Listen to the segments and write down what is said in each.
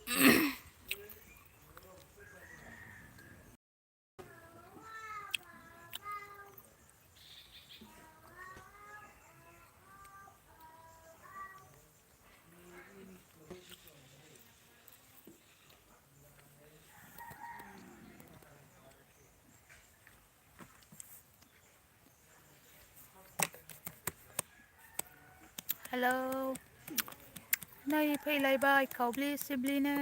Hello नै फैलायबाय खावब्लि सिब्लिनो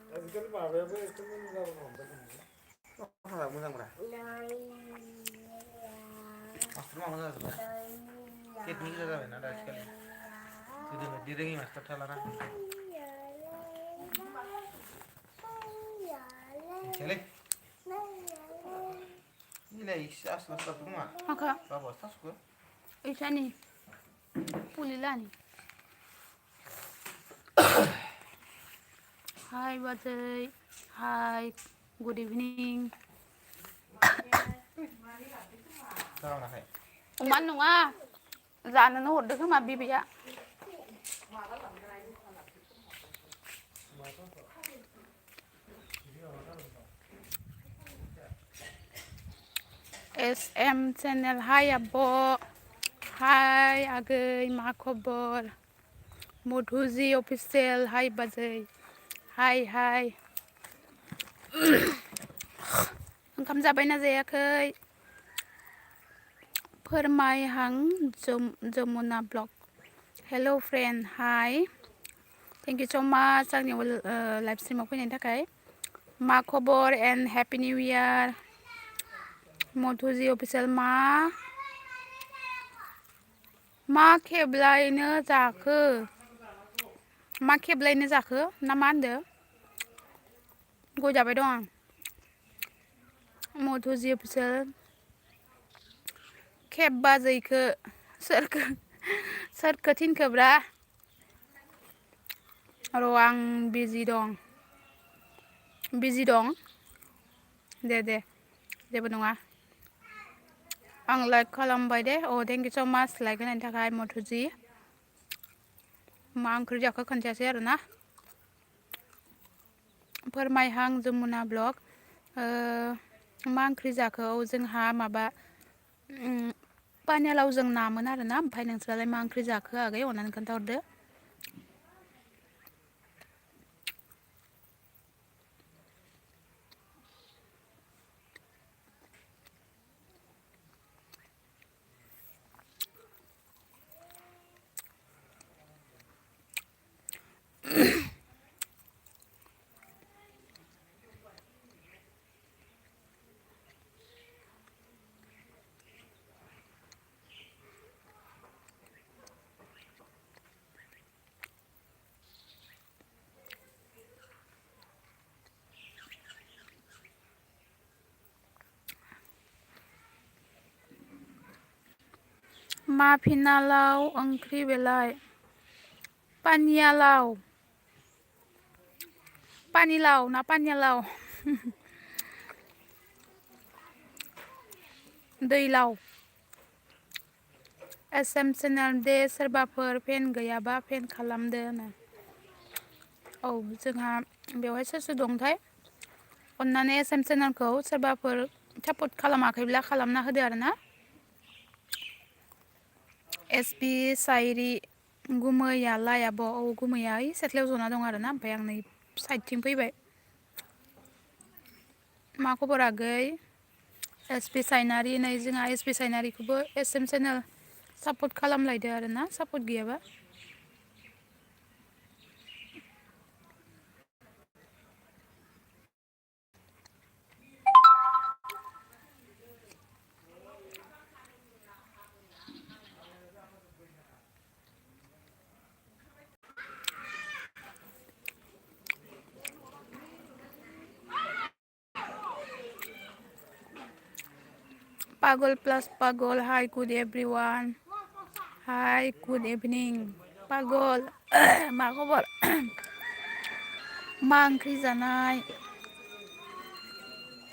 आजिखालि माबायाबो एसे मोजां जाबोनो हमबाय मोजांब्रा मास्टार माबा जाजोब्बाय केटनि गोजा जाबायना दा आजिखालि गोदो बायदि रोङि मास्टार थालाना मिथियालै इलाय इसे आस्लाफ्रा बुङा माखा बाबा थासुखो इसानि पुलिलानि हाय बाजै हाय गुड इभिनिं जानाखाय अमानो नङा जानोनो हरदो खोमा बिबैया SM चेनेल हाय आब' हाय आगै मा खबर मधुजि अफिसियेल हाय बाजै हाय हाय ओंखाम जाबायना जायाखै फोरमायहां Jamuna vlog hello' friend hi thank you so' much आंनियाव लाइभ स्ट्रिमाव फैनायनि थाखाय मा खबर and happy new year Madhuji official मा खेबलायनो जाखो मा खेबलायनो जाखो ना मा होनदो गय जाबाय दं आं मधुजि अफिसियेल खेब बाजैखो सोरखो थिनखोब्रा र' आं बिजि दं दे जेबो नङा आं लाइक खालामबाय दे अ थेंक इउ स' माच लाइक होनायनि थाखाय मधुजि मा ओंख्रि जाखो खोन्थायासै आरोना फोरमायहां जमुना ब्लग मा ओंख्रि जाखो जोंहा माबा पानिलावजों नामोन आरोना ओमफ्राय नोंस्रालाय मा ओंख्रि जाखो आगै अननानै खोन्थाहरदो मा फिनालाव ओंख्रि बेलाय पानियालाव पानिलाव ना पानियालाव दैलाव SM चेनेल दे सोरबाफोर फेन गैयाबा फेन खालामदो औ जोंहा बेवहाय सोर दंथाय अन्नानै SM चेनेलखौ सोरबाफोर सापर्ट खालामाखैब्ला खालामना होदो आरोना SB साइरि गुमैयालाय आब' औ गुमैया ओइ सेथ्लायाव जना दं आरोना ओमफ्राय आं नै साइडथिं फैबाय मा खबर आगै SP साइनारि नै जोंहा SP साइनारिखौबो SM चेनेल सापर्ट खालामलायदो आरोना सापर्ट गैयाबा Pagol plus Pagol. Hi, good everyone. Hi, good evening. Pagol. मा खबर? मा ओंख्रि जानाय?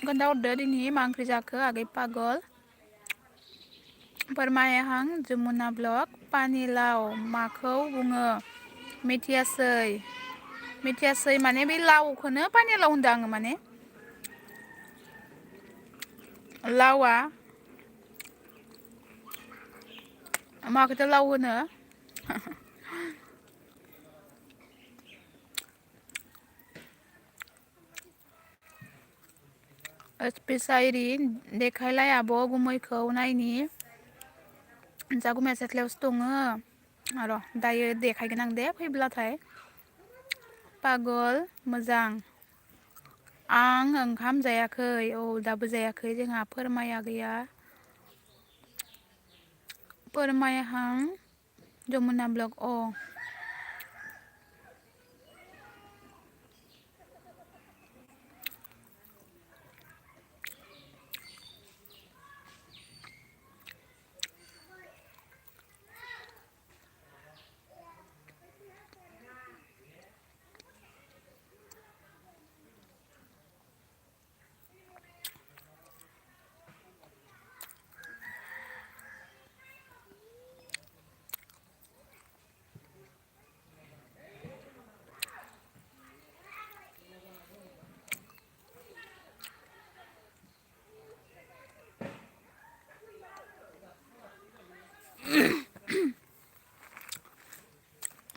खोन्थाहरदो दिनै मा ओंख्रि जाखो आगै पागल? फोरमायहां जमुना ब्लग पानिलाव माखौ बुङो? मिथियासै। मिथियासै माने बे लावखौनो पानिलाव होनदों आङो माने। लावआ माखौथो लाव होनो? स्पेसायरि देखायलाय आब' गुमैखौ नायनि। जा गुमैया सेथ्लायावसो दङ। र' दायो देखायगोन आं दे फैब्लाथाय। पागल मोजां। आं ओंखाम जायाखै। औ दाबो जायाखै जोंहा फोरमाया गैया। फोरमायहां जमुना ब्लग अ।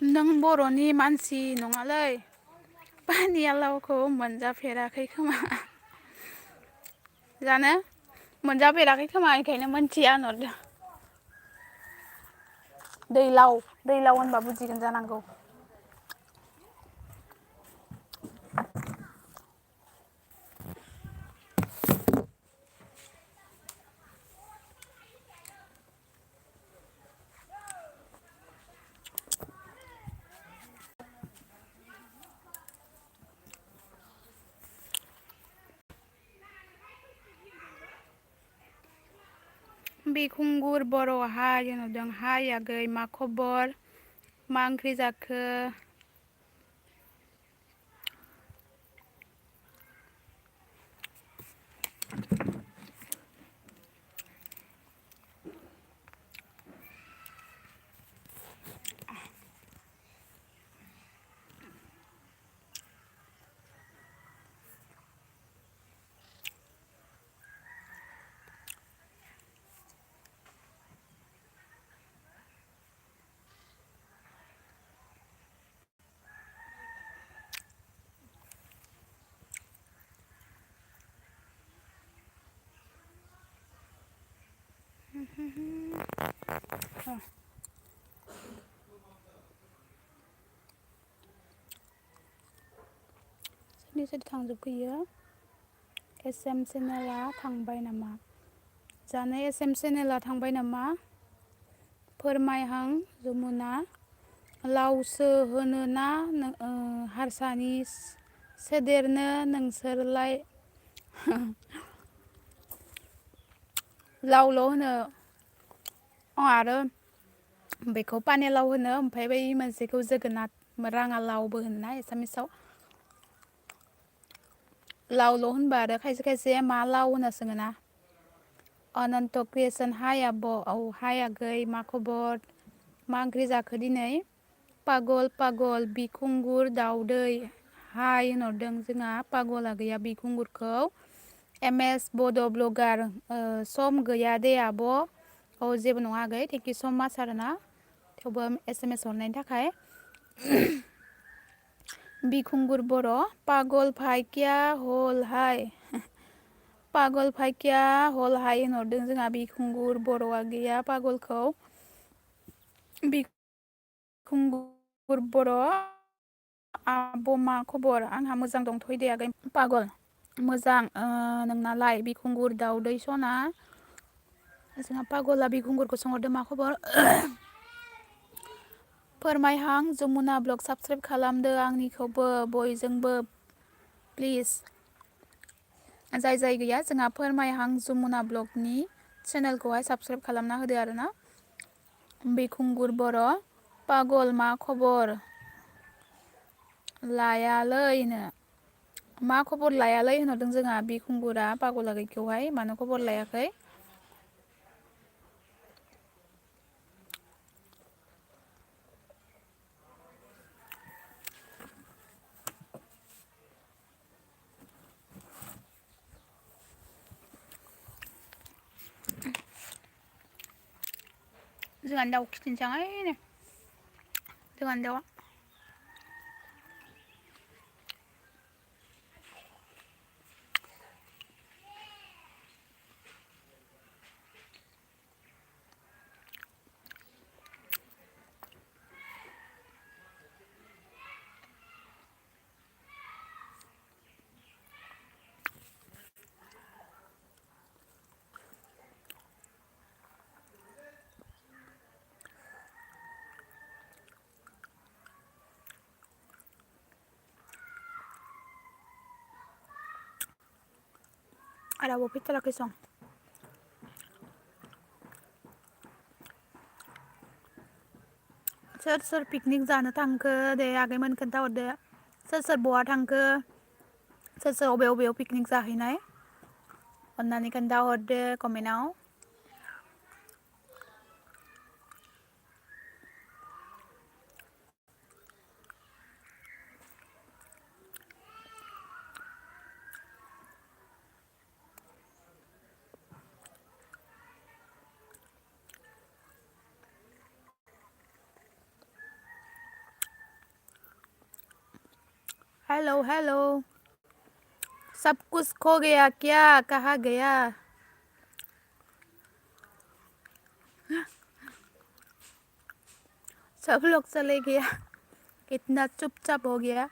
नों बर'नि मानसि नङालै। पानियालावखौ मोनजाफेराखै खोमा। जानो मोनजाफेराखै खोमा बेखायनो मोनथिया होनहरदों। दैलाव होनबा बुजिगोन जानांगौ। बिखुंगुर बर' हाय होनहरदों। हाय आगै मा खबर? मा ओंख्रि जाखो? सोरनि थांजोबखैयो? SM चेनेला थांबाय नामा? जानो SM चेनेला थांबाय नामा? फोरमायहां जमुना। लावसो होनोना हारसानि सोदेरनो नोंसोरलाय? लावल' होनो आरो बेखौ पानेलाव होनो ओमफ्राय बै मोनसेखौ जोगोनार राङा लावबो होनोना एसामिसाव। लावल' होनबा आरो खायसे खायसे मा लाव होनना सोङोना। अनन्त क्रियेसन हाय आब' औ हाय आगै मा खबर? मा ओंख्रि जाखो दिनै? पागल बिखुंगुर दाउदै हाय होनहरदों जोंहा पागला गैया बिखुंगुरखौ MS बड' ब्लगार सम गैया दे आब'। औ जेबो नङा आगै थेंकिउ स माच आरोना थेवबो SMS हरनायनि थाखाय। बिखुंगुर बर' पागल भाइ क्या हल हाय। पागल भाइ क्या हल हाय होनहरदों जोंहा बिखुंगुर बर'आ गैया पागलखौ। बिखुंगुर बर' आब' मा खबर? आंहा मोजां दंथ'यो दे आगै। पागल मोजां नोंनालाय? बिखुंगुर दाउदै सना जोंहा पागला बिखुंगुरखौ सोंहरदों मा खबर? फोरमायहां जमुना ब्लग साबसक्राइब खालामदो आंनिखौबो बयजोंबो प्लिज। जाय गैया जोंहा फोरमायहां जमुना ब्लगनि चेनेलखौहाय साबस्क्राइब खालामना होदो आरोना बिखुंगुर बर' पागल मा खबर लायालैनो मा खबर लायालै होनहरदों जोंहा बिखुंगुरा पागला गैखौहाय मानो खबर लायाखै जोंहानि दाउ खिथिनोसै जोंहानि दाउआ रावबो फैथाराखै सं सोर सोर पिकनिक जानो थांखो दे आगैमोन खोन्थाहरदो सोर सोर बहा थांखो सोर सोर अबेयाव पिकनिक जाहैनाय अन्नानै खोन्थाहरदो कमेन्टआव हेलो हेलो सब कुछ खो गया क्या कहाँ गया सब लोग चले गया कितना चुपचाप हो गया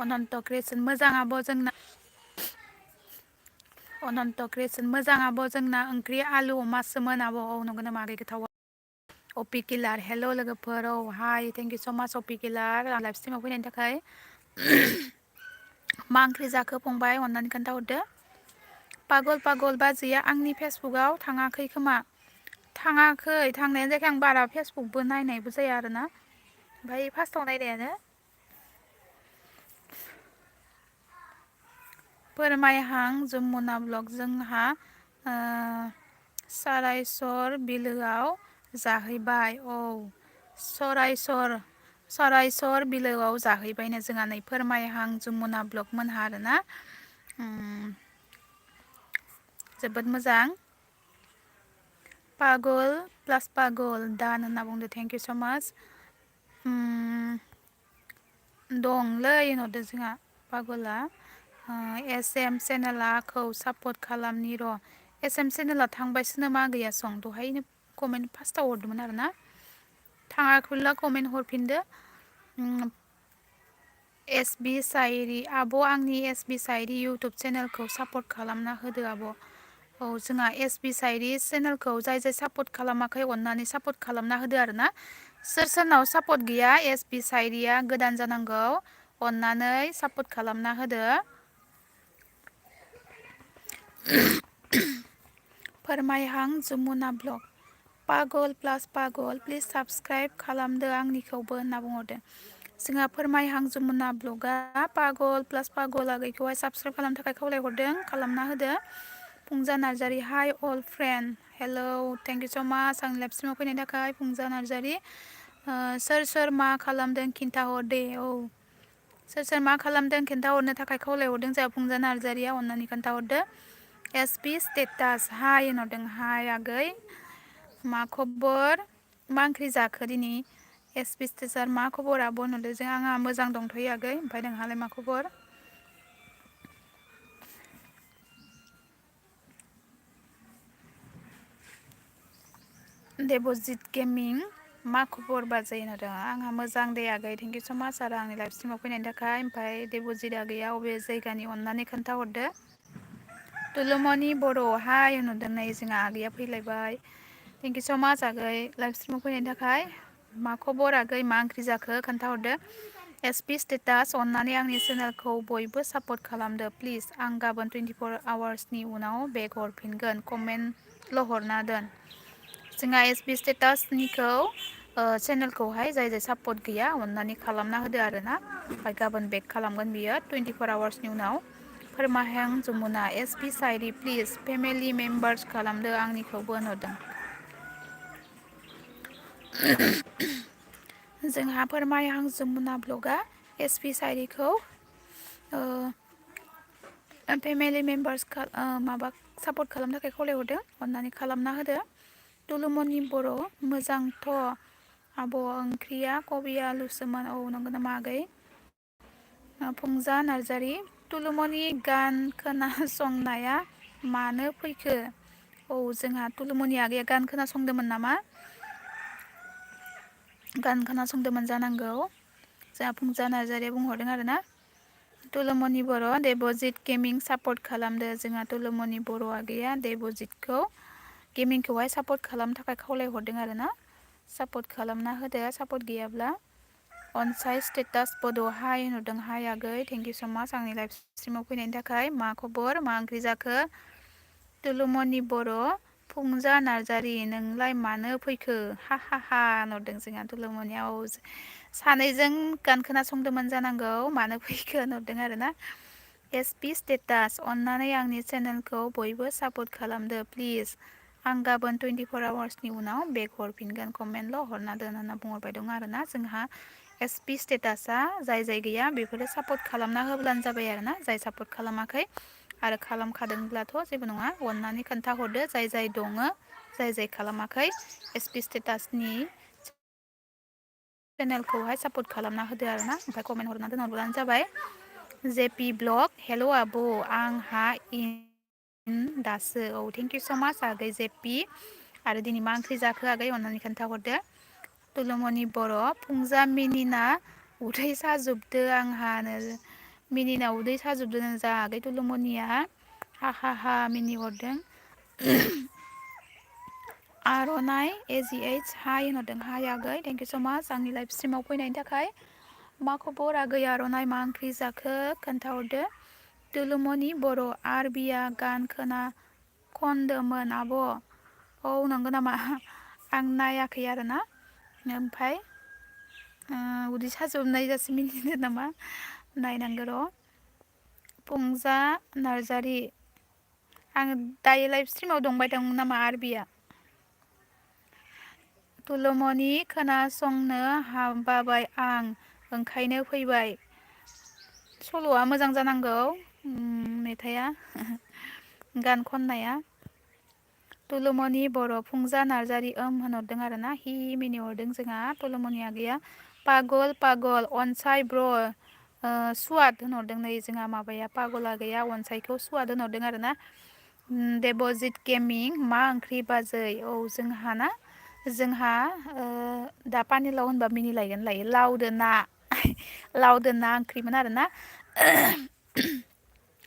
अनन्त क्रिएसन मोजां आब' जोंना अनन्त क्रिएसन मोजां आब' जोंना ओंख्रि आलु अमासोमोन आब' औ नंगौ नामा आगै गोथाव अपि किलार हेल' लोगोफोर औ हाय थेंक इउ स' माच अपि किलार लाइभ स्ट्रिमाव फैनायनि थाखाय मा ओंख्रि जाखो फंबाय अननानै खोन्थाहरदो पागल पागल बाजैया आंनि फेसबुकआव थाङाखै खोमा थाङाखै थांनायानो जायाखै आं बारा फेसबुकबो नायनायबो जाया आरोना ओमफ्राय फार्स्टआव नायनायानो फोरमायहां जमुना ब्लग जोंहा सरायसर बिलोआव जाहैबाय औ सरायसर बिलोआव जाहैबायनो जोंहा नै फोरमायहां जमुना ब्लग मोनहा आरोना जोबोद मोजां पागल प्लास पागल दान होनना बुंदो थेंक इउ स' माच दंलै होनहरदो जोंहा पागला एस एम चेनेलखौ सापर्ट खालामनि र' एस एम चेनेला थांबायसो नामा गैया सं दहायनो कमेन्ट फार्स्टआव हरदोंमोन आरोना थाङाखैब्ला कमेन्ट हरफिनदो एस बि साइरि आब' आंनि एस बि साइरि इउटुब चेनेलखौ सापर्ट खालामना होदो आब' औ जोंहा एस बि साइरि चेनेलखौ जाय जाय सापर्ट खालामाखै अननानै सापर्ट खालामना होदो आरोना सोर सोरनाव सापर्ट गैया एस बि साइरिया गोदान जानांगौ अननानै सापर्ट खालामना होदो फोरमायहां जमुना ब्लग पागल प्लास पागल प्लिज साबस्क्राइब खालामदो आंनिखौबो होनना बुंहरदो जोंहा फोरमायहां जमुना ब्लगआ पागल प्लास पागल आगैखौहाय साबस्क्राइब खालामनो थाखाय खावलायहरदों खालामना होदो फुंजा Narzary hi all friend hello thank you so' much आंनि लाइभ स्ट्रिमाव फैनायनि थाखाय फुंजा नार्जारि सोर सोर मा खालामदों खिन्थाहर दे औ सोर सोर मा खालामदों खिन्थाहरनो थाखाय खावलायहरदों जोंहा फुंजा नार्जारिया अननानै खोन्थाहरदो एस पि स्टेटास हाय होनहरदों हाय आगै मा खबर मा ओंख्रि जाखो दिनै एस पि स्टेटास मा खबर आब' होनहरदो जों आंहा मोजां दंथ'यो आगै ओमफ्राय नोंहालाय मा खबर देबजित गेमिं मा खबर बाजै होनदों आंहा मोजां दे आगै थेंक इउ स माच आरो आंनि लाइभ स्ट्रिमाव फैनायनि थाखाय ओमफ्राय देबजित आगैया अबे जायगानि अननानै खोन्थाहरदो तुलुमनि बर' हाय होनहरदों नै जोंहा आगैया फैलायबाय थेंक इउ स माच आगै लाइभ स्ट्रिमाव फैनायनि थाखाय मा खबर आगै मा ओंख्रि जाखो खोन्थाहरदो एसपि स्टेटास अननानै आंनि चेनेलखौ बयबो सापर्ट खालामदो प्लिज आं गाबोन 24 आवार्सनि उनाव बेक हरफिनगोन कमेन्टल' हरना दोन जोंहा एसपि स्टेटासनिखौ चेनेलखौहाय जाय जाय सापर्ट गैया अननानै खालामना होदो आरोना ओमफ्राय गाबोन बेक खालामगोन बियो 24 आवार्सनि उनाव फोरमाहां Jamuna SP Sairi please family members खालामदो आंनिखौबो होनहरदों जोंहा फोरमायहां जमुना ब्लगा एसपि साइरिखौ फेमिलि मेम्बार्स माबा सापर्ट खालामनो थाखाय खावलायहरदों अननानै खालामना होदो तुलुमनि बर' मोजांथ' आब' ओंख्रिया कबि आलुसोमोन औ नंगौ नामा आगै फुंजा नार्जारि तुलुमनि गान खोनासंनाया मानो फैखो औ जोंहा तुलुमनि आगैया गान खोनासंदोंमोन नामा गान खोनासंदोंमोन जानांगौ जोंहा फुंजा नार्जारिया बुंहरदों आरोना तुलुमनि बर' देबजित गेमिं सापर्ट खालामदो जोंहा तुलुमनि बर' आगैया देबजितखौ गेमिंखौहाय सापर्ट खालामनो थाखाय खावलायहरदों आरोना सापर्ट खालामना होदो सापर्ट गैयाब्ला अनसाय स्टेटास बड' हाय होनहरदों हाय आगै थेंक इउ स माच आंनि लाइभ स्ट्रिमाव फैनायनि थाखाय मा खबर मा ओंख्रि जाखो तुलुमनि बर' फुंजा नार्जारि नोंलाय मानो फैखो हा हा हा होनहरदों जोंहा तुलुमनियाव सानैजों गान खोनासंदोंमोन जानांगौ मानो फैखो होनहरदों आरोना एसपि स्टेटास अननानै आंनि चेनेलखौ बयबो सापर्ट खालामदो प्लिज आं गाबोन 24 आवार्सनि उनाव बेक हरफिनगोन कमेन्टल' हरना दोन होनना बुंहरबाय दं आरोना जोंहा एसपि स्टेटासा जाय जाय गैया बेफोरो सापर्ट खालामना होब्लानो जाबाय आरोना जाय सापर्ट खालामाखै आरो खालामखादोंब्लाथ' जेबो नङा अननानै खोन्थाहरदो जाय जाय दङ जाय जाय खालामाखै एसपि स्टेटासनि चेनेलखौहाय सापर्ट खालामना होदो आरोना ओमफ्राय कमेन्ट हरना दोनहरब्लानो जाबाय जेपि ब्लग हेल' आब' आंहा दासो औ थेंक इउ स माच आगै जेपि आरो दिनै मा ओंख्रि जाखो आगै अननानै खोन्थाहरदो तुलुमनि बर' फुंजा मिनिना उदै साजोबदो आंहानो मिनिना उदै साजोबदो जा आगै तुलुमनिया हा हा हा मिनि हरदों आर'नाइ एजिएइच हाय होनहरदों हाय आगै थेंक इउ स माच आंनि लाइभ स्ट्रिमाव फैनायनि थाखाय मा खबर आगै आर'नाइ मा ओंख्रि जाखो खोन्थाहरदो तुलुमनि बर' आरबिया गान खनदोंमोन आब' औ नंगौ नामा आं नायाखै आरोना ओमफ्राय उदै साजोबनाय जासे मिनिदो नामा नायनांगौ र' फुंजा नार्जारि आं दायो लाइभ स्ट्रिमाव दंबाय दं नामा आरबिया तुलुमनि खोनासंनो बाबाय आं ओंखायनो फैबाय सल'आ मोजां जानांगौ मेथाइआ गान खननाया तुलुमनि बर' फुंजा नार्जारि होनहरदों आरोना हि मिनिहरदों जोंहा तुलुमनि आगैया पागल पागल अनसाय ब्र सुवाद होनहरदों नै जोंहा माबाया पागल आगैया अनसायखौ सुवाद होनहरदों आरोना देबजित गेमिं मा ओंख्रि बाजै औ जोंहा दा पानिलाव होनबा मिनिलायगोन लायो लावदो ना ओंख्रिमोन आरोना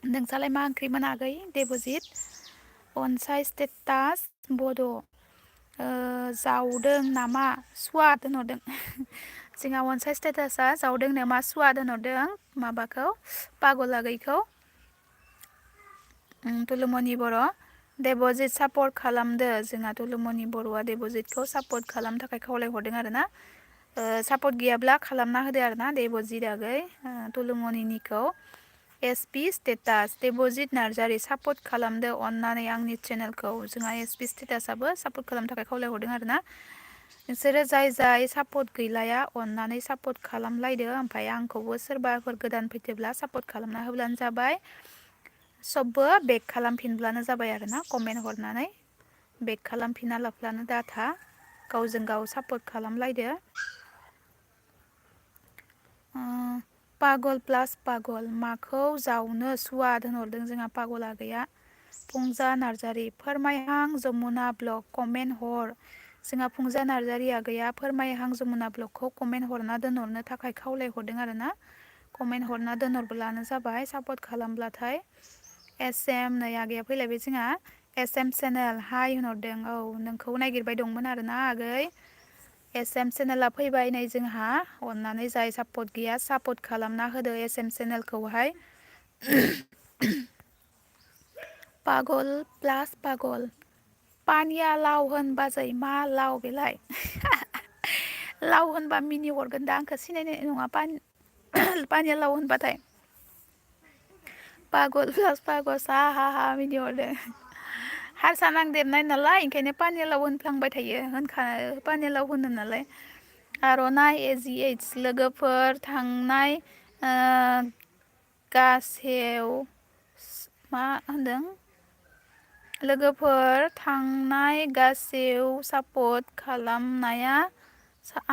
नोंसालाय मा ओंख्रिमोन आगै देबजित अनसाय स्टेटास बड' जावदों नामा सुवाद होनहरदों जोंहा अनसाय स्टेटासा जावदों नामा सुवाद होनहरदों माबाखौ पागल आगैखौ तुलुमनि बर' देबजित सापर्ट खालामदो जोंहा तुलुमनि बर'आ देबजितखौ सापर्ट खालामनो थाखाय खावलायहरदों आरोना सापर्ट गैयाब्ला खालामना होदो आरोना देबजित आगै तुलुमनिखौ SP status Debajit Narzary support खालामदो अननानै आंनि चेनेलखौ जोंहा एसपि स्टेटासाबो सापर्ट खालामनो थाखाय खावलायहरदों आरोना नोंसोरो जाय जाय सापर्ट गैलाया अननानै सापर्ट खालामलायदो ओमफ्राय आंखौबो सोरबाफोर गोदान फैदोब्ला सापर्ट खालामना होब्लानो जाबाय सबबो बेक खालामफिनब्लानो जाबाय आरोना कमेन्ट हरनानै बेक खालामफिना लाफ्लानो दाथा गावजों गाव सापर्ट खालामलायदो पागल प्लास पागल माखौ जावनो सुवाद होनहरदों जोंहा पागल आगैया फुंजा नार्जारि फोरमायहां जमुना ब्लग कमेन्ट हर जोंहा फुंजा नार्जारिया गैया फोरमायहां जमुना ब्लगखौ कमेन्ट हरना दोनहरनो थाखाय खावलायहरदों आरो ना कमेन्ट हरना दोनहरब्लानो जाबाय सापर्ट खालामब्लाथाय SM नै आगैया फैलायबाय जोंहा SM चेनेल हाय होनहरदों औ नोंखौ नागिरबाय दंमोन आरो ना आगै SM चेनेला फैबाय नै जोंहा अननानै जाय सापर्ट गैया सापर्ट खालामना होदो SM चेनेलखौहाय पागल प्लास पागल पानिया लाव होन बाजै मा लाव बेलाय लाव होनबा मिनि हरगोन दा आंखौ सिनायनाय नङा पानिया लाव होनबाथाय पागल प्लास पागल सा हा हा मिनि हरदों हारसा नांदेरनाय नालाय ओंखायनो पानिलाव होनफ्लांबाय थायो पानिलाव होनो नालाय आर'नाइ AGH लोगोफोर थांनाय गासेव मा होनदों लोगोफोर थांनाय गासेव सापर्ट खालामनाया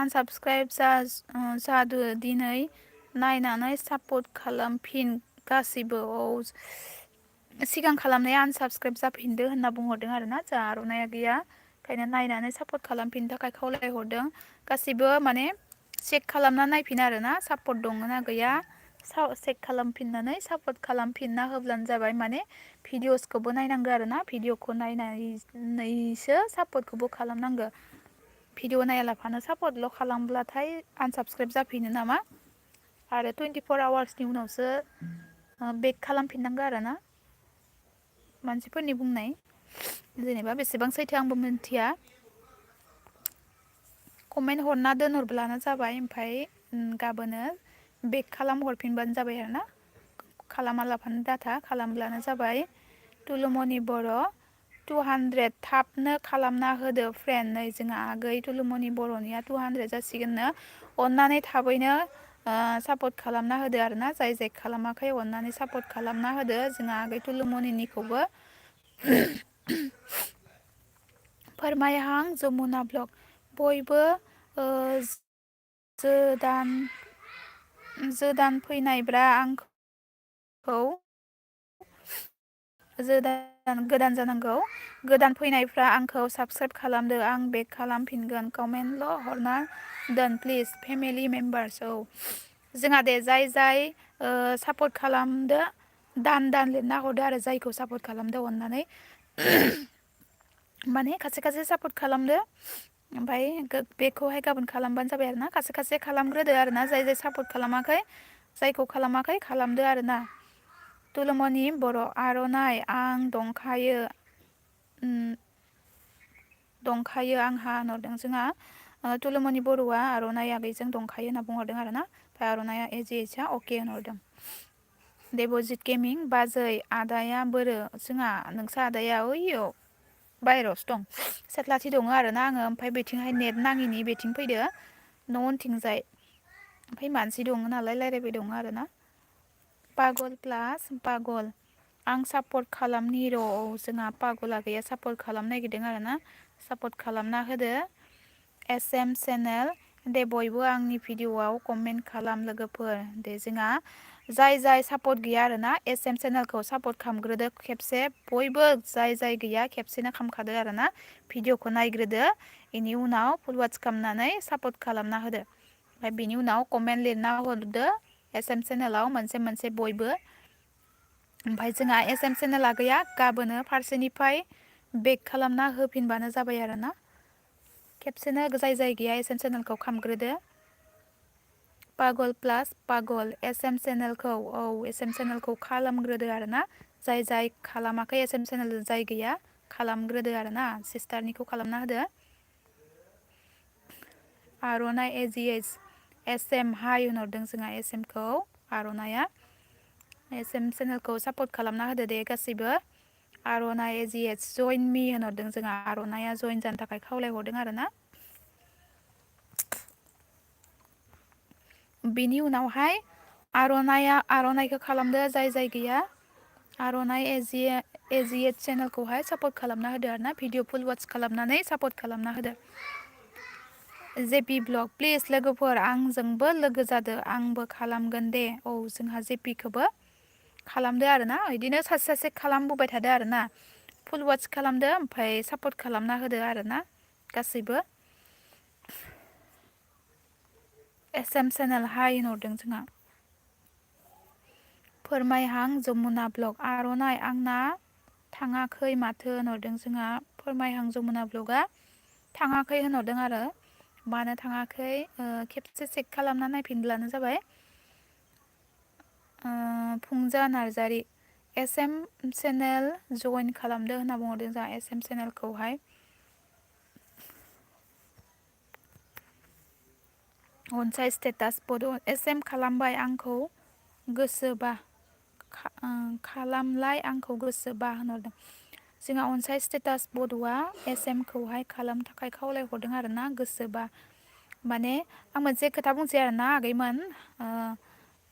आनसाबस्क्राइब जादो दिनै नायनानै सापर्ट खालामफिन गासिबो औ सिगां खालामनाया आनसाबस्क्राइब जाफिनदो होनना बुंहरदों आरो ना जोंहा आर'नाइया गैया ओंखायनो नायनानै सापर्ट खालामफिननो थाखाय खावलायहरदों गासिबो माने चेक खालामना नायफिन आरो ना सापर्ट दङ ना गैया चेक खालामफिननानै सापर्ट खालामफिनना होब्लानो जाबाय माने भिडिअसखौबो नायनांगौ आरो ना भिडिअखौ नायनानैसो सापर्टखौबो खालामनांगौ भिडिअ नायालाफानो सापर्टल' खालामब्लाथाय आनसाबस्क्राइब जाफिनो नामा आरो 24 आवार्सनि उनावसो बेक खालामफिननांगौ आरो ना मानसिफोरनि बुंनाय जेनेबा बेसेबां सैथो आंबो मिथिया कमेन्ट हरना दोनहरब्लानो जाबाय ओमफ्राय गाबोनो बेक खालाम हरफिनबानो जाबाय आरो ना खालामालाफानो डाटा खालामब्लानो जाबाय तुलुमनि बर' 200 थाबनो खालामना होदो फ्रेन्ड नै जोंहा आगै तुलुमनि बर'निया 200 जासिगोननो अननानै थाबैनो सापर्ट खालामना होदो आरो ना जाय जाय खालामाखै अननानै सापर्ट खालामना होदो जोंहा आगै तुलुमनिखौबो फोरमायहां जमुना ब्लग बयबो जोदान फैनायब्रा आंखौ गोदान जानांगौ गोदान फैनायफ्रा आंखौ साबसक्राइब खालामदो आं बेक खालामफिनगोन कमेन्टल' हरना दोन प्लिज फेमिलि मेम्बार्स औ जोंहा दे जाय जाय सापर्ट खालामदो दान लिरना हरदो आरो जायखौ सापर्ट खालामदो अननानै माने खायसे सापर्ट खालामदो ओमफ्राय बेखौहाय गाबोन खालामबानो जाबाय आरो ना खायसे खालामग्रोदो आरो ना जाय जाय सापर्ट खालामाखै जायखौ खालामाखै खालामदो आरो ना तुलुमनि बर' आर'नाइ आं दंखायो आंहा होनहरदों जोंहा तुलुमनि बर'आ आर'नाइ आगैजों दंखायो होनना बुंहरदों आरो ना ओमफ्राय आर'नाइया AGHआ अके होनहरदों देबजित गेमिं बाजै आदाया बोरो जोंहा नोंसा आदाया ओइयाव बायहेरायावसो दं सेथ्लाथि दङ आरो ना आङो ओमफ्राय बेथिंहाय नेट नाङिनि बेथिं फैदो न' उनथिंजाय ओमफ्राय मानसि दङ नालाय रायज्लायबाय दङ आरो ना पागल प्लास पागल आं सापर्ट खालामनि र' जोंहा पागला गैया सापर्ट खालामनो नागिरदों आरो ना सापर्ट खालामना होदो SM चेनेल दे बयबो आंनि भिडिअआव कमेन्ट खालाम लोगोफोर दे जोंहा जाय जाय सापर्ट गैया आरो ना SM चेनेलखौ सापर्ट खालामग्रोदो खेबसे बयबो जाय गैया खेबसेनो खालामखादो आरो ना भिडिअखौ नायग्रोदो बेनि उनाव फुल वाच खालामनानै सापर्ट खालामना होदो ओमफ्राय बिनि उनाव कमेन्ट लिरना हरदो SM चेनेलाव मोनसे बयबो ओमफ्राय जोंहा SM चेनेला गैया गाबोनो फारसेनिफ्राय बेक खालामना होफिनबानो जाबाय आरो ना खेबसेनो जाय गैया SM चेनेलखौ खालामग्रोदो पागल प्लास पागल SM चेनेलखौ औ SM चेनेलखौ खालामग्रोदो आरो ना जाय खालामाखै SM चेनेल जाय गैया खालामग्रोदो आरो ना सिस्टारनिखौ खालामना होदो आर'नाइ AGH SM हाय होनहरदों जोंहा SM खौ आर'नाइया SM चेनेलखौ सापर्ट खालामना होदो दे गासैबो आर'नाइ AGH जइन मि होनहरदों जोंहा आर'नाइया जइन जानो थाखाय खावलायहरदों आरो ना बिनि उनावहाय आर'नाइखौ खालामदो जाय गैया आर'नाइ AGH चेनेलखौहाय सापर्ट खालामना होदो आरो ना भिडिअ फुल वाच खालामनानै सापर्ट खालामना होदो जेपि ब्लग प्लिज लोगोफोर आंजोंबो लोगो जादो आंबो खालामगोन दे औ जोंहा जेपिखौबो खालामदो आरो ना बिदिनो सासे खालामबोबाय थादो आरो ना फुल वाच खालामदो ओमफ्राय सापर्ट खालामना होदो आरो ना गासैबो SM चेनेल हाय होनहरदों जोंहा फोरमायहां जमुना ब्लग आर'नाइ आंना थाङाखै माथो होनहरदों जोंहा फोरमायहां जमुना ब्लगआ थाङाखै होनहरदों आरो मानो थाङाखै खेबसे चेक खालामना नायफिनब्लानो जाबाय फुंजा नार्जारि SM चेनेल जइन खालामदो होनना बुंहरदों जोंहा SM चेनेलखौहाय अनसाय स्टेटास बड' SM खालामबाय आंखौ गोसोबा खालामलाय आंखौ गोसोबा होनहरदों जोंहा अनसाय स्टेटास बड'आ SM खौहाय खालामनो थाखाय खावलायहरदों आरो ना गोसोबा माने आं मोनसे खोथा बुंसै आरो ना आगैमोन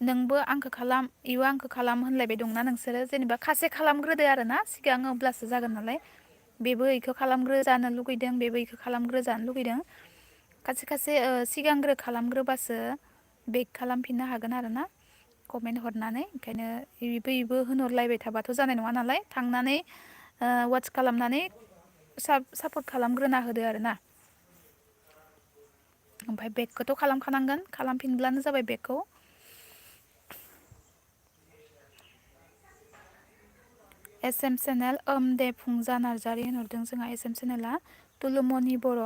नोंबो आंखौ खालाम इबो आंखौ खालाम होनलायबाय दंना नोंसोरो जेनेबा खासे खालामग्रोदो आरो ना सिगां अब्लासो जागोन नालाय बेबो इखौ खालामग्रो जानो लुगैदों बेबो इखौ खालामग्रो जानो लुगैदों खायसे खायसे सिगांग्रो खालामग्रोबासो बेक खालामफिननो हागोन आरो ना कमेन्ट हरनानै ओंखायनो इबो होनहरलायबाय थाबाथ' जानाय नङा नालाय थांनानै वाट्स खालामनानै सापर्ट खालामग्रोना होदो आरो ना ओमफ्राय बेगखौथ' खालामखानांगोन खालामफिनब्लानो जाबाय बेगखौ SM चेनेल दे फुंजा नार्जारि होनहरदों जोंहा SM चेनेला तुलुमनि बर'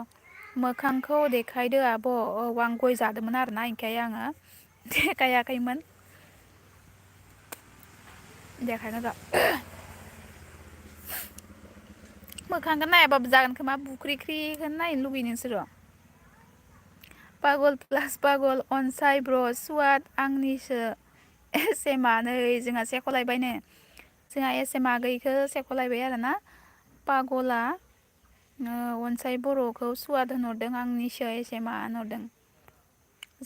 मोखांखौ देखायदो आब' औ आं गय जादोंमोन आरोना ओंखाय आङो देखायाखैमोन देखायनो र' मोखांखौ नायाबाबो जागोन खोमा बुख्रिख्रिखौनो नायनो लुगैयो नोंसोरो पागल प्लास पागल अनसाय ब्र सुवाद आंनिसो SM नै जोंहा सेख'लायबायनो जोंहा SM आगैखौ सेख'लायबाय आरोना पागला अनसाय बर'खौ सुवाद होनहरदों आंनिसो SM होनहरदों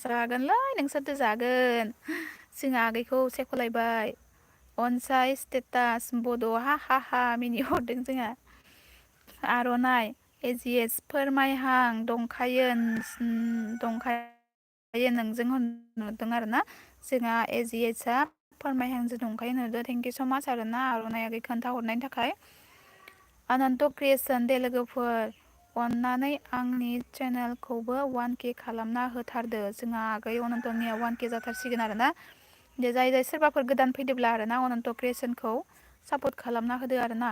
जागोनलै नोंसोरथ' जागोन जोंहा आगैखौ सेख'लायबाय अनसाय स्टेटास बड' हा हा हा मिनि हरदों जोंहा आर'नाइ AGS फोरमायहां दंखायो नोंजों होनहरदों आरो ना जोंहा AGSआ फोरमायहांजों दंखायो होनहरदों थेंकिउ स' माच आरो ना आर'नाइ आगै खोन्थाहरनायनि थाखाय अनन्त क्रियेसन दे लोगोफोर अननानै आंनि चेनेलखौबो 1K खालामना होथारदो जोंहा आगै अनन्तनिया 1K जाथारसिगोन आरो ना दे जाय सोरबाफोर गोदान फैदोब्ला आरो ना अनन्त क्रियेसनखौ सापर्ट खालामना होदो आरो ना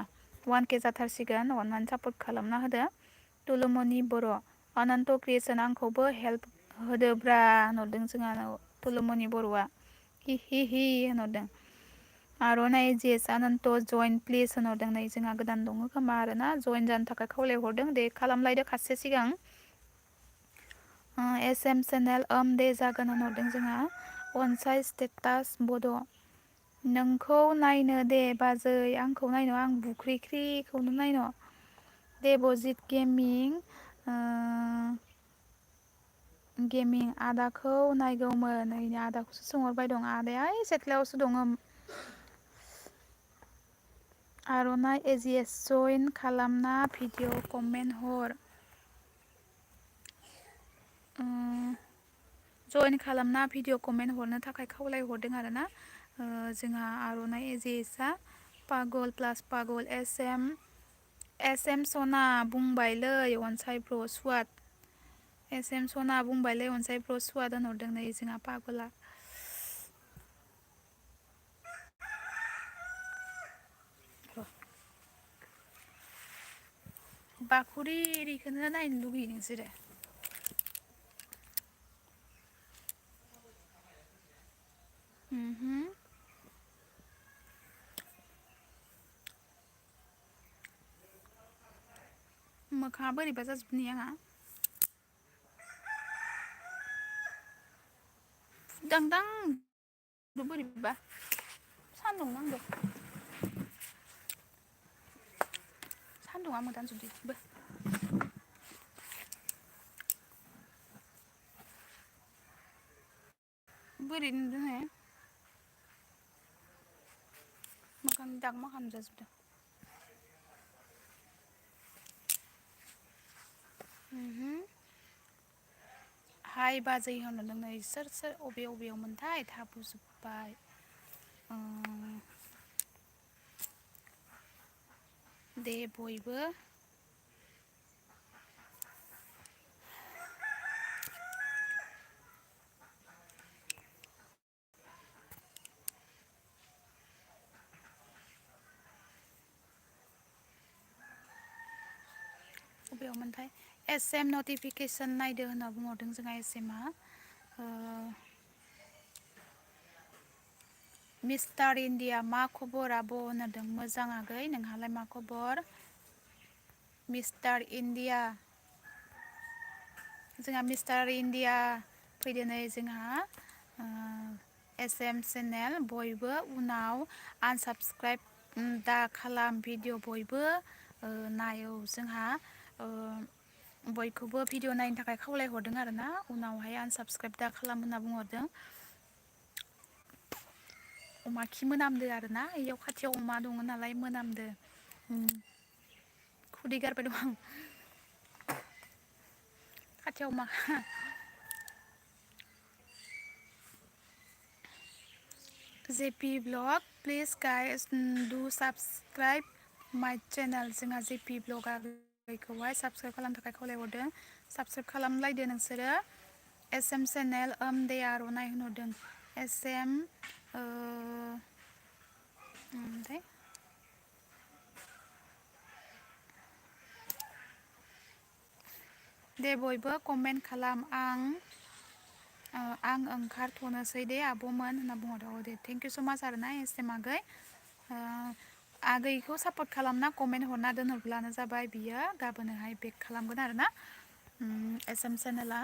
1K जाथारसिगोन अननानै सापर्ट खालामना होदो तुलुमनि बर' अनन्त क्रियेसन आंखौबो हेल्प होदोब्रा होनहरदों जोंहा तुलुमनि बर'आ हि हि हि होनहरदों आर'नाइ AGS अनन्त जइन प्लिज होनहरदों नै जोंहा गोदान दङ खोमा आरो ना जइन जानो थाखाय खावलायहरदों दे खालामलायदो खासे सिगां SM चेनेल दे जागोन होनहरदों जोंहा अनसाय स्टेटास बड' नोंखौ नायनो दे बाजै आंखौ नायनो आं बुख्रिख्रिखौनो नायनो देबजित गेमिं आदाखौ नायगौमोन नैनि आदाखौसो सोंहरबाय दं आदाया ओइ सेथ्लायावसो दङ आर'नाइ AGS जइन खालामना भिडिअ कमेन्ट हर जइन खालामना भिडिअ कमेन्ट हरनो थाखाय खावलायहरदों आरो ना जोंहा आर'नाइ AGSआ पागल प्लास पागल SM सना बुंबायलै अनसाय ब्र सुवाद SM सना बुंबायलै अनसाय ब्र सुवाद होनहरदों नै जोंहा पागला बाखुरिखौनो नायनो लुगैयो नोंसोरो मोखाङा बोरैबा जाजोबनि आंहा फुरदांदां बोरैबा सान्दुं नांदों सान्दुङा मोदान जुब्लिबो बोरै नुदोंहाय मोखांनि दाग मा खालामजाजोबदों हाय बाजै होनहरदों नै सोर अबेयाव मोनथाय थाबोजोब्बाय दे बयबो बबेयावमोनथाय SM नटिफिकेसन नायदो होनना बुंहरदों जोंहा SMआ मिस्टार इन्डिया मा खबर आब' होनदों मोजां आगै नोंहालाय मा खबर मिस्टार इन्डिया जोंहा मिस्टार इन्डिया फैदो नै जोंहा SM चेनेल बयबो उनाव आनसाबस्क्राइब दा खालाम भिडिअ बयबो नायो जोंहा बयखौबो भिडिअ नायनो थाखाय खावलायहरदों आरो ना उनावहाय आनसाबस्क्राइब दा खालाम होनना बुंहरदों अमा खि मोनामदो आरो ना इयाव खाथियाव अमा दङ नालाय मोनामदो खुदै गारबाय दं आं खाथियाव अमा JP Vlog please guys do subscribe my channel जोंहा JP Vlog आगैखौहाय साबस्क्राइब खालामनो थाखाय खावलायहरदों साबस्क्राइब खालामलायदो नोंसोरो SM चेनेल दे आर'नाइ होनहरदों SM ओमफ्राय दे बयबो कमेन्ट खालाम आं ओंखारथ'नोसै दे आब'मोन होनना बुंहरदों औ दे थेंक इउ स' माच आरोना SM आगै आगैखौ सापर्ट खालामना कमेन्ट हरना दोनहरब्लानो जाबाय बियो गाबोनहाय बेक खालामगोन आरोना SM चेनेला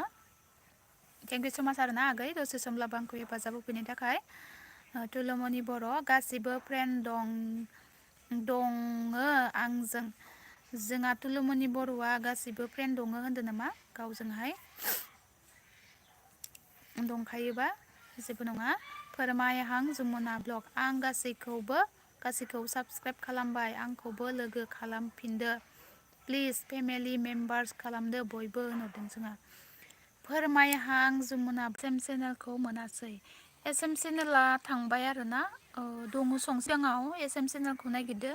थेंक इउ स' माच आरोना आगै दसे समब्लाबो आंखौ हेफाजाब होफैनायनि थाखाय तुलुमनि बर' गासिबो फ्रेन्ड दङो आंजों जोंहा तुलुमनि बर'आ गासिबो फ्रेन्ड दङो होनदों नामा गावजोंहाय दंखायोबा जेबो नङा फोरमायहां जमुना ब्लग आं गासैखौ साबस्क्राइब खालामबाय आंखौबो लोगो खालामफिनदो प्लिज फेमिलि मेम्बार्स खालामदो बयबो होनहरदों जोंहा फोरमायहां जमुना SM चेनेलखौ मोनासै SM चेनेला थांबाय आरोना दङ सिगाङाव SM चेनेलखौ नागिरदो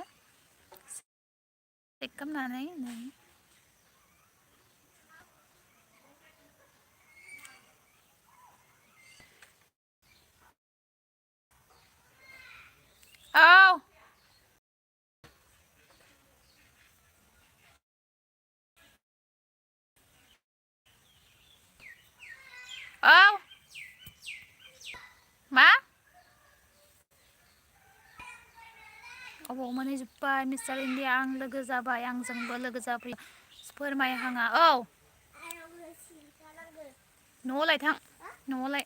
चेक खालामनानै औ औ मा अबाव मोनहैजोब्बाय मिस्टार इन्डिया आं लोगो जाबाय आंजोंबो लोगो जाफै फोरमायहाङा औ न'आवलाय थां न'आवलाय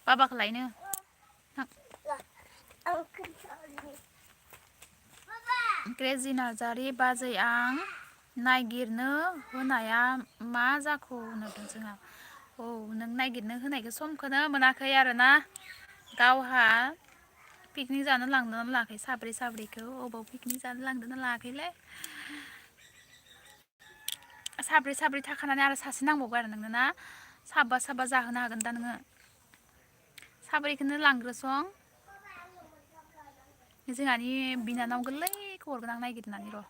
बाबाखौ लायनो थां क्रेजि नार्जारि बाजै आं नागिरनो होनाया मा जाखो होनदों जोंहा औ नों नागिरनो होनायखौ समखौनो मोनाखै आरोना गावहा पिकनिक जानो लांदोंना लाङाखै साब्रैखौ अबाव पिकनिक जानो लांदोंना लाङाखैलै साब्रै थाखानानै आरो सासे नांबावगौ आरो नोंनो ना साबा जाहोनो हागोन दा नोङो साब्रैखौनो लांग्रोसं जोंहानि बिनानाव गोरलैखौ हरगोन आं नागिरनानै र'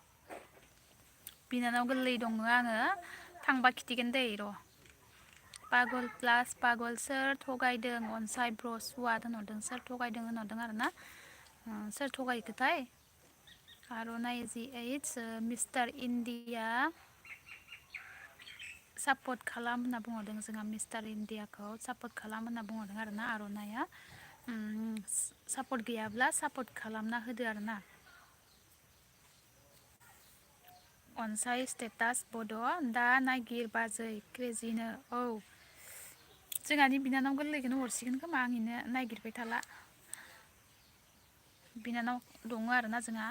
बिनानाव गोरलै दङ आङो थांबा खिथिगोन दै र' पागल प्लास पागल सोर थगायदों अनसाय ब्र' सुवाद होनहरदों सोर थगायदों होनहरदों आरोना सोर थगायखोथाय आर'नाइ GH मिस्टार इन्डिया सापर्ट खालाम होनना बुंहरदों जोंहा मिस्टार इन्डियाखौ सापर्ट खालाम होनना बुंहरदों आरोना आर'नाइया सापर्ट गैयाब्ला सापर्ट खालामना होदो आरोना अनसाय स्टेटास बड' दा नागिर बाजै क्रेजिनो औ जोंहानि बिनानाव गोरलैखौनो हरसिगोन खोमा आं इनो नागिरबाय थाला बिनानाव दङ आरोना जोंहा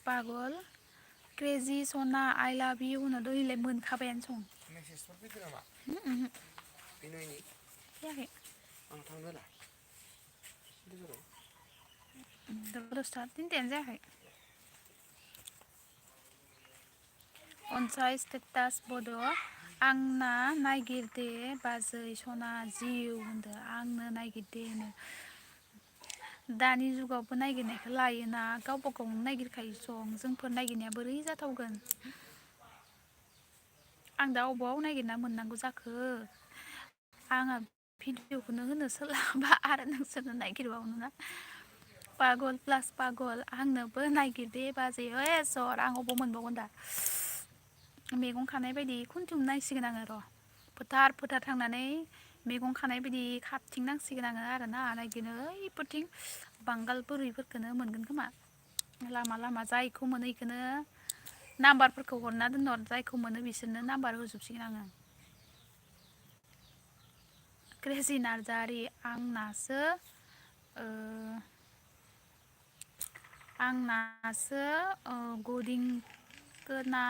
पागल क्रेजि सना आइ लाभ इउ होनहरदों इलाय मोनखाबायानो सं मेसेजफोर फैदों नामा फैनायनि फैयाखै आं थांनो होला दसथा तिनथायानो जायाखै अनसाय स्टेटास बड' आंना नागिरदे बाजै सना जिउ होनदो आंनो नागिरदे होनो दानि जुगावबो नागिरनायखौ लायोना गावबा गावनो नागिरखायो सं जोंफोर नागिरनाया बोरै जाथावगोन आं दा अबाव नागिरना मोननांगौ जाखो आंहा भिडिअखौनो होनो सोलाबा आरो नोंसोरनो नागिरबावनो ना पागल प्लास पागल आंनोबो नागिरदे बाजै ओइ सर आं अबाव मोनबावगोन दा मैगं खानाय बायदि खुन्थुम नांसिगोन आङो र' फोथार थांनानै मैगं खानाय बायदि खाबथिंनांसिगोन आङो आरोना नायगिरनो ओइफोरथिं बांगाल बोरैफोरखौनो मोनगोन खोमा लामा जायखौ मोनो इखौनो नाम्बारफोरखौ हरना दोनहर जायखौ मोनो बिसोरनो नाम्बार होजोबसिगोन आङो क्रेजि नार्जारि आंनासो गदिंखो ना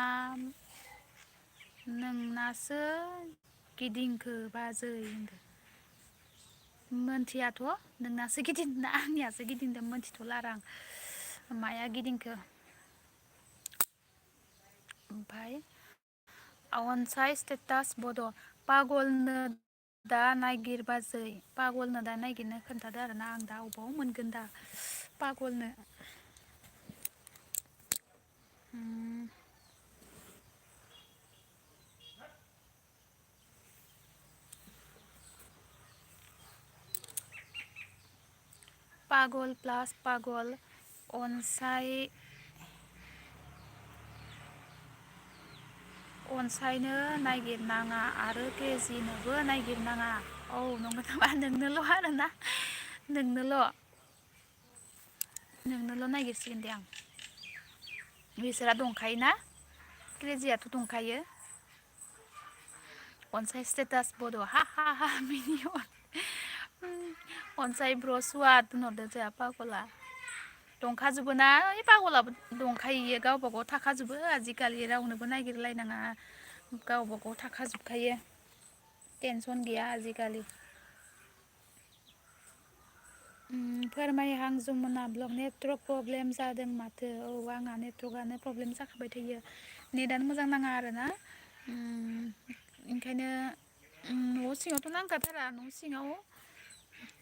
नोंनासो गिदिंखो बाजै होनदो मोनथियाथ' नोंनासो गिदिंदों ना आंनियासो गिदिंदों मोनथिथ'ला आरो आं माया गिदिंखो ओमफाय अनसाय स्टेटास बड' पागलनो दा नागिर बाजै पागलनो दा नागिरनो खोन्थादो आरोना आं दा अबाव मोनगोन दा पागलनो पागल प्लास पागल अनसायनो नागिरनाङा आरो क्रेजिनोबो नागिरनाङा औ नंगौ नामा नोंनोल' नागिरसिगोन दे आं बिसोरा दंखायोना क्रेजियाथ' दंखायो अनसाय स्टेटास बड' हा मिनिअन अनसाय ब्र सुवाद होनहरदो जोंहा पागला दंखाजोबो ना ओइ पागलाबो दंखायो गावबा गाव थाखाजोबो आजिखालि रावनोबो नागिरलायनाङा गावबा गाव थाखाजोबखायो टेनसन गैया आजिखालि फोरमायहां जमुना ब्लग नेटवर्क प्रब्लेम जादों माथो औ आंहा नेटवर्कआनो प्रब्लेम जाखाबाय थायो नेटआनो मोजां नाङा आरोना ओंखायनो न' सिङावथ' नांखाथारा न' सिङाव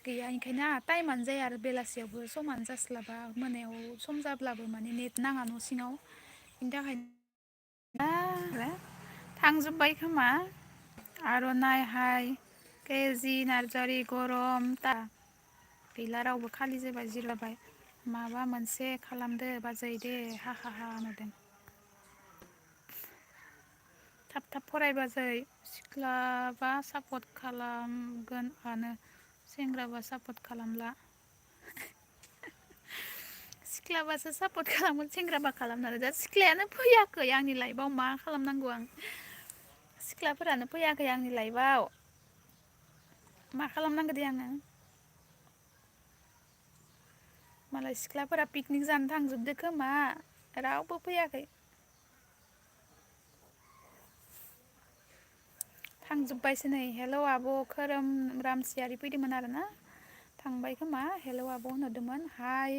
गैया ओंखायनो आंहा टाइमानो जाया आरो बेलासियावबो समानो जास्लाबा मोनायाव सम जाब्लाबो माने नेट नाङा न' सिङाव बेनि थाखायनो थांजोब्बाय खोमा आर'नाइ हाय क्रेजि नार्जारि गरम दा गैला रावबो खालि जाबाय जिरायबाय माबा मोनसे खालामदो बाजै दे हा नुदों थाब फराय बाजै सिख्लाबा सापर्ट खालामगोनानो सेंग्राबा सापर्ट खालामला सिख्लाबासो सापर्ट खालामगोन सेंग्राबा खालामनानै दा सिख्लायानो फैयाखै आंनि लाइफआव मा खालामनांगौ आं सिख्लाफोरानो फैयाखै आंनि लाइफआव मा खालामनांगौ दे आङो मालाय सिख्लाफोरा पिकनिक जानो थांजोबदो खोमा रावबो फैयाखै थांजोब्बायसो नै हेलौ आब' खोरोम रामसियारि फैदोंमोन आरोना थांबाय खोमा हेलौ आब' होनहरदोंमोन हाय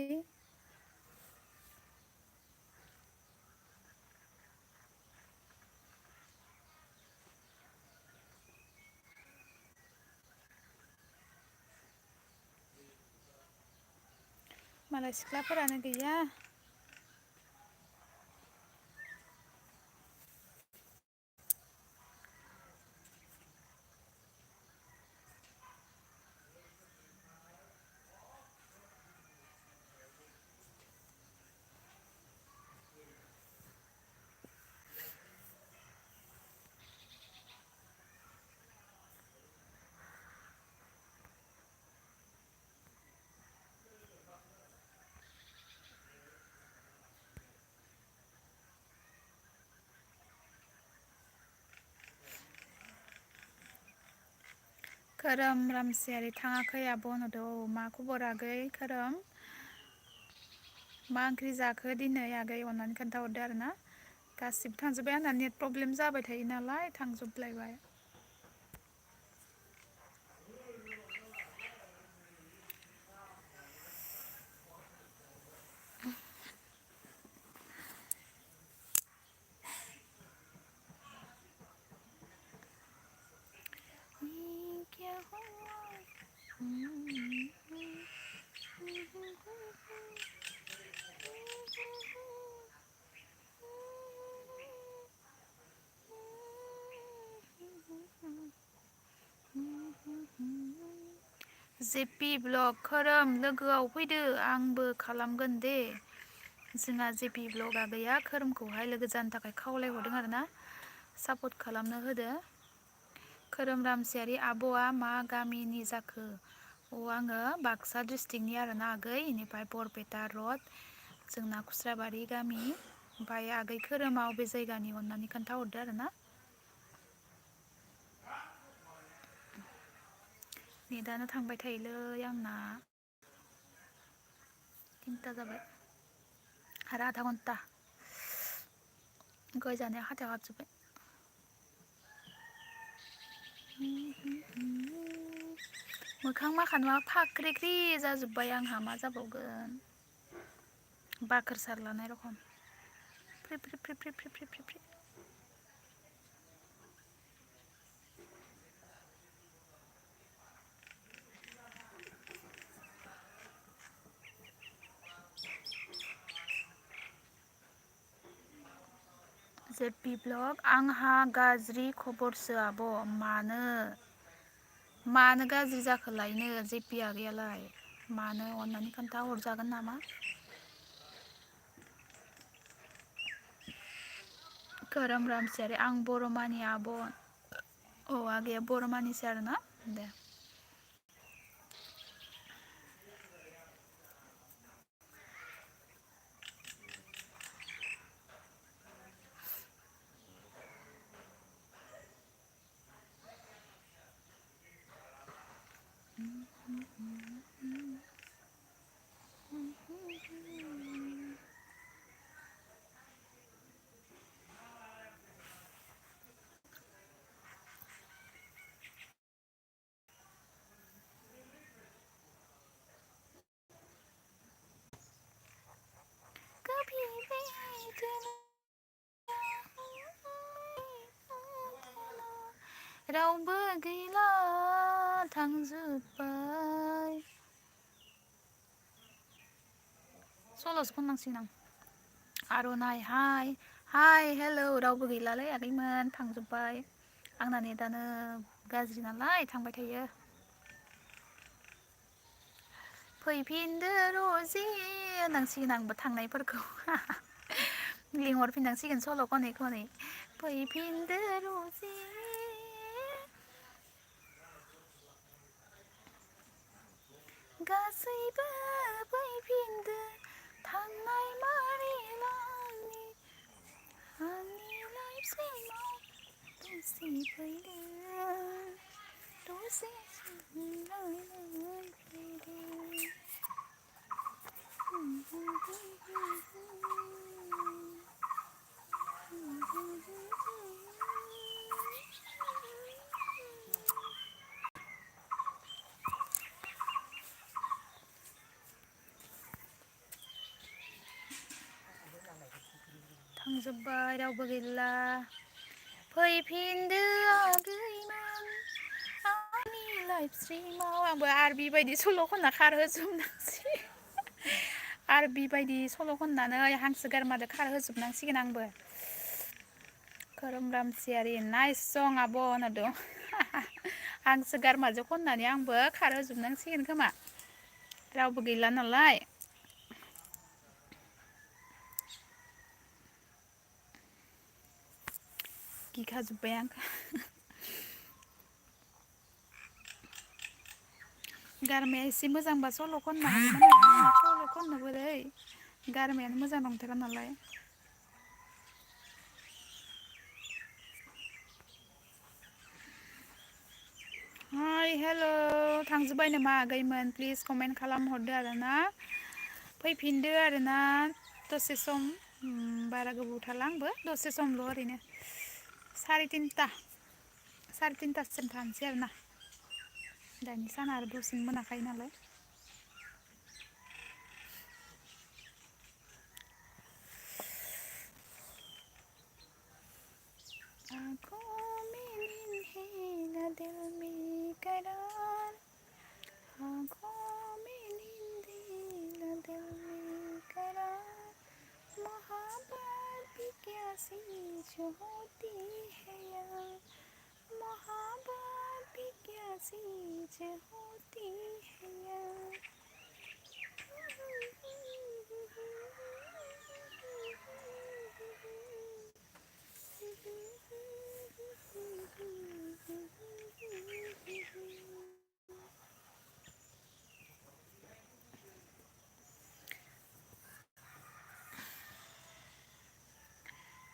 मालाय सिख्लाफोरानो गैया खोरोम रामसियारि थाङाखै आब' होनहरदों औ मा खबर आगै खोरोम मा ओंख्रि जाखो दिनै आगै अननानै खोन्थाहरदो आरोना गासिबो थांजोब्बाय आंना नेट प्रब्लेम जाबाय थायो नालाय थांजोबलायबाय जेपि ब्लग खोरोम लोगोआव फैदो आंबो खालामगोन दे जोंहा जेपि ब्लगा गैया खोरोमखौहाय लोगो जानो थाखाय खावलायहरदों आरोना सापर्ट खालामनो होदो खोरोम रामसियारि आब'आ मा गामिनि जाखो आङो बाक्सा डिस्ट्रिक्टनि आरोना आगै इनिफ्राय बरपेटा रड जोंना खुस्राबारि गामि ओमफ्राय आगै खोरोमा अबे जायगानि अननानै खोन्थाहरदो आरोना नेटानो थांबाय थायोलै आंना 3टा जाबाय आरो आधा घन्टा गय जानाया हाथायाव हाबजोब्बाय मोखां माखानोबा फाख्रिख्रि जाजोब्बाय आंहा मा जाबावगोन बाखोर सारलानाय रखम free free free free free free free free JP blog आंहा गाज्रि खबरसो आब' मानो गाज्रि जाखोलायनो जेपि आगैयालाय मानो अननानै खोन्था हरजागोन नामा खोरोम रामसियारि आं बर'मानि आब' आगैया बर'मानिसो आरोना दे रावबो गैला थांजोब्बाय सल'सो खननांसिगोन आं आर'नाइ हाय हेलौ रावबो गैलालै आगैमोन थांजोब्बाय आंना नेटानो गाज्रि नालाय थांबाय थायो फैफिनदो र'जि होननांसिगोन आंबो थांनायफोरखौ लिंहरफिननांसिगोन सल' खनै खनै फैफिनदो र'जि गासैबो फैफिनदो थांनाय मारिलांनि आंनि लाइफ सिमाव दसे फैदो दसे जिरायनानै फैदो थांजोब्बाय रावबो गैला फैफिनदो आगैमोन आंनि लाइफ स्ट्रिमाव आंबो आरबि बायदि सल' खनना खारहोजोबनांसै आरबि बायदि सल' खननानै हांसो गारमादो खारहोजोबनांसिगोन आंबो खोरोम रामसियारि नाइस सं आब' होनदों हांसो गारमाजों खननानै आंबो खारहोजोबनांसिगोन खोमा रावबो गैला नालाय गिखाजोब्बाय आं गारमाया एसे मोजांबा सल' खननो हागौमोन सल' खननो बोरै गारमायानो मोजां नंथारा नालाय हाय हेल' थांजोब्बाय नामा आगैमोन प्लिज कमेन्ट खालामहरदो आरोना फैफिनदो आरोना दसे सम बारा गोबाव थाला आंबो दसे समल' ओरैनो 3:30सिम थानोसै आरोना दानि साना आरो दसेनो मोनाखायो नालाय आंखों मिलन है ना दिल में करार आंखों में नींद ना दिल में करार मोहब्बत भी क्या चीज होती है यार मोहब्बत भी क्या चीज होती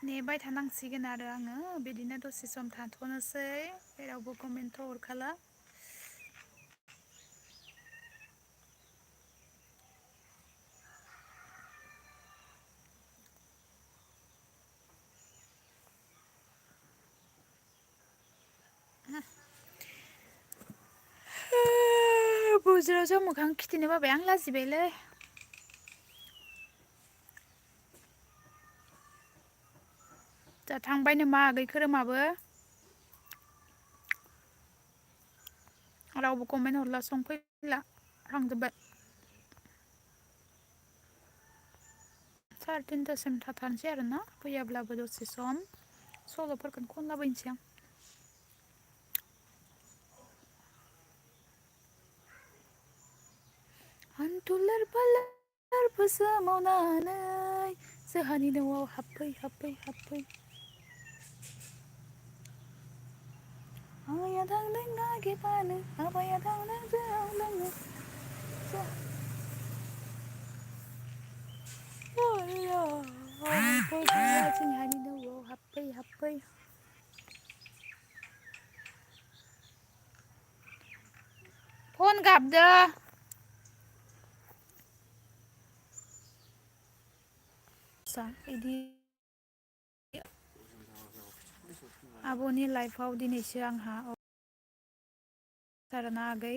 नेबाय थानांसिगोन आरो आङो बिदिनो दसे सम थाथ'नोसै रावबो कमेन्टथ' हरखाला बुज्रावजों मोखां खिथिनो बाबाय आं लाजिबायलै दा थांबाय नामा आगै खोरोमाबो रावबो कमेन्ट हरला संफैला थांजोब्बाय साराय तिनथासिम थाथारनोसै आरोना फैयाब्लाबो दसे सम सल'फोरखौनो खनलाबायनोसै आं हान्थुलर बालार फोसोमावनानै जोंहानि न'आव हाबफै हाबफै हाबफै आमाया थांदों नागिरबानो आफाया थांदों जौ लोंनो जोंहानि न'आव हाबफै हाबफै फन गाबदो बिदि आब'नि लाइफआव दिनैसो आंहा आरोना आगै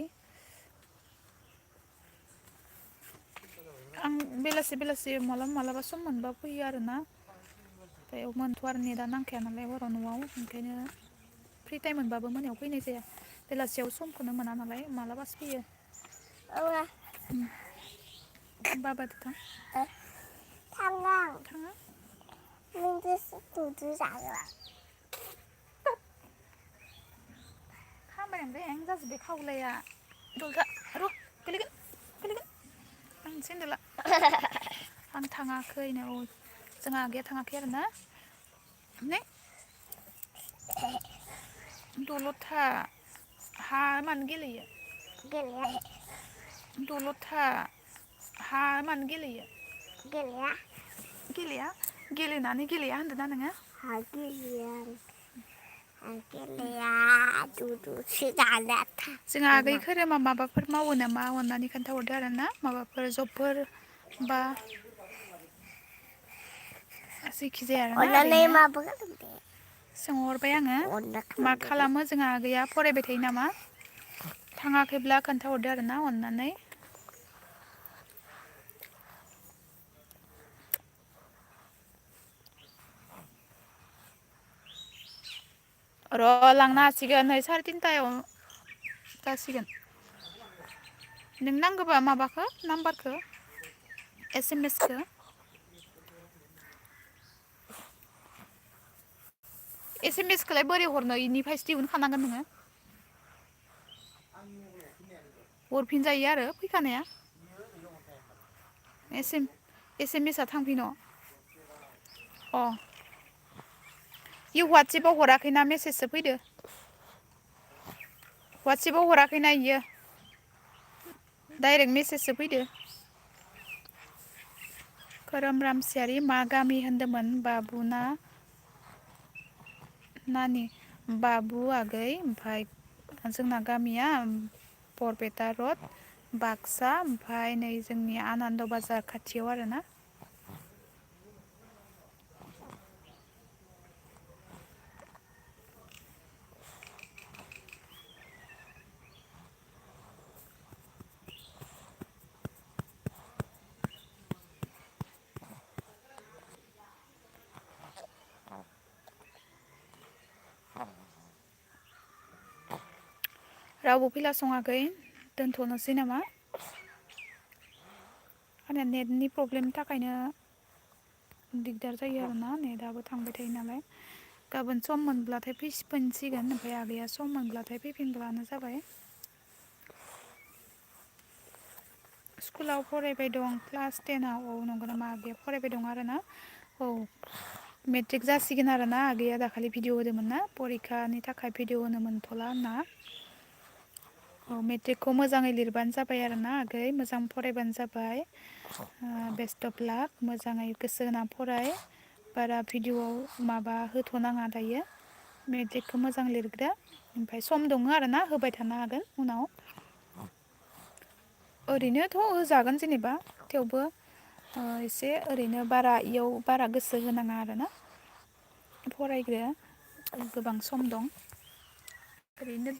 आं बेलासि बेलासि मालाबा सम मोनबा फैयो आरोना ओमफ्राय मोनथ' आरो नेटआ नांखाया नालाय हराव न'आव ओंखायनो फ्रि टाइम मोनबाबो मोनायाव फैनाय जाया बेलासियाव समखौनो मोना नालाय मालाबासो फैयो बाबादो थां थाङा खामानियानो रें जाजोब्बाय खावलाया दलजा र' गोलैगोन गोलैगोन आं सेन्देला आं थाङाखैनो औ जोंहा आगैया थाङाखै आरोना ने दलद था हा मानो गेलेयो दलद था हा मानो गेलेयो गेलेया गेलेनानै गेलेया होनदोंना नोङो जोंहा आगै खोरोमा माबाफोर मावो नामा अननानै खोन्थाहरदो आरो ना माबाफोर जबफोर बा जायखिजाया आरोना ओरैनो सोंहरबाय आङो मा खालामो जोंहा आगैया फरायबाय थायो नामा थाङाखैब्ला खोन्थाहरदो आरोना अननानै र' लांनो हासिगोन नै साराय तिनथायाव जासिगोन नों नांगौबा माबाखौ नाम्बारखौ SMS खौ SMS खौलाय बोरै हरनो इनिफ्रायसो दिहुनखानांगोन नोङो हरफिनजायो आरो फैखानाया SMS थांफिन अ इ वाटसेपाव हराखैना मेसेजसो फैदो वाटसेपाव हराखैना इयो डाइरेक्ट मेसेजसो फैदो खोरोम रामसियारि मा गामि होनदोंमोन बाबुना नानि बाबु आगै ओमफ्राय जोंना गामिया बरपेटा रड बाक्सा ओमफ्राय नै जोंनि आनान्द बाजार खाथियाव आरोना रावबो फैला सङाखै दोनथ'नोसै नामा आंना नेटनि प्रब्लेमनि थाखायनो दिगदार जायो आरोना नेटआबो थांबाय थायो नालाय गाबोन सम मोनब्लाथाय फैफिनसिगोन ओमफ्राय आगैया सम मोनब्लाथाय फैफिनब्लानो जाबाय स्कुलाव फरायबाय दं क्लास 10आव औ नंगौ नामा आगैया फरायबाय दं आरोना औ मेट्रिक जासिगोन आरोना आगैया दाखालि भिडिअ होदोंमोन ना परिखानि थाखाय भिडिअ होनो मोनथ'ला होनना औ मेट्रिकखौ मोजाङै लिरबानो जाबाय आरोना आगै मोजां फरायबानो जाबाय बेस्ट अफ लाक मोजाङै गोसो होना फराय बारा भिडिअआव माबा होथ'नाङा दायो मेट्रिकखौ मोजां लिरग्रो ओमफ्राय सम दङ आरोना होबाय थानो हागोन उनाव ओरैनोथ' होजागोन जेनेबा थेवबो एसे ओरैनो बारा इयाव बारा गोसो होनाङा आरोना फरायग्रो गोबां सम दं ओरैनो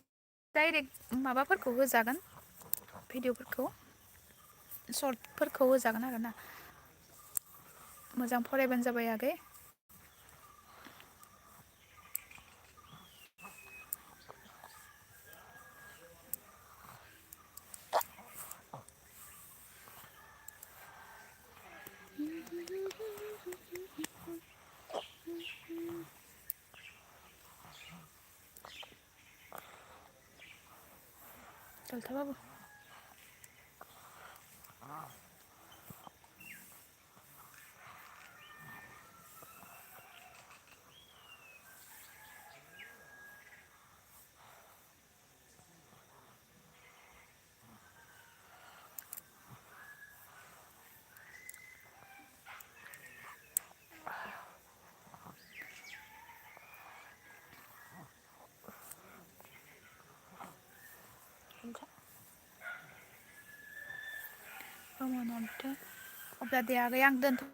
डाइरेक्ट माबाफोरखौ होजागोन भिडिअफोरखौ सर्टफोरखौ होजागोन आरोना मोजां फरायबानो जाबाय आगै चलता बाबू अब्ला दे आगै आं दोनथ'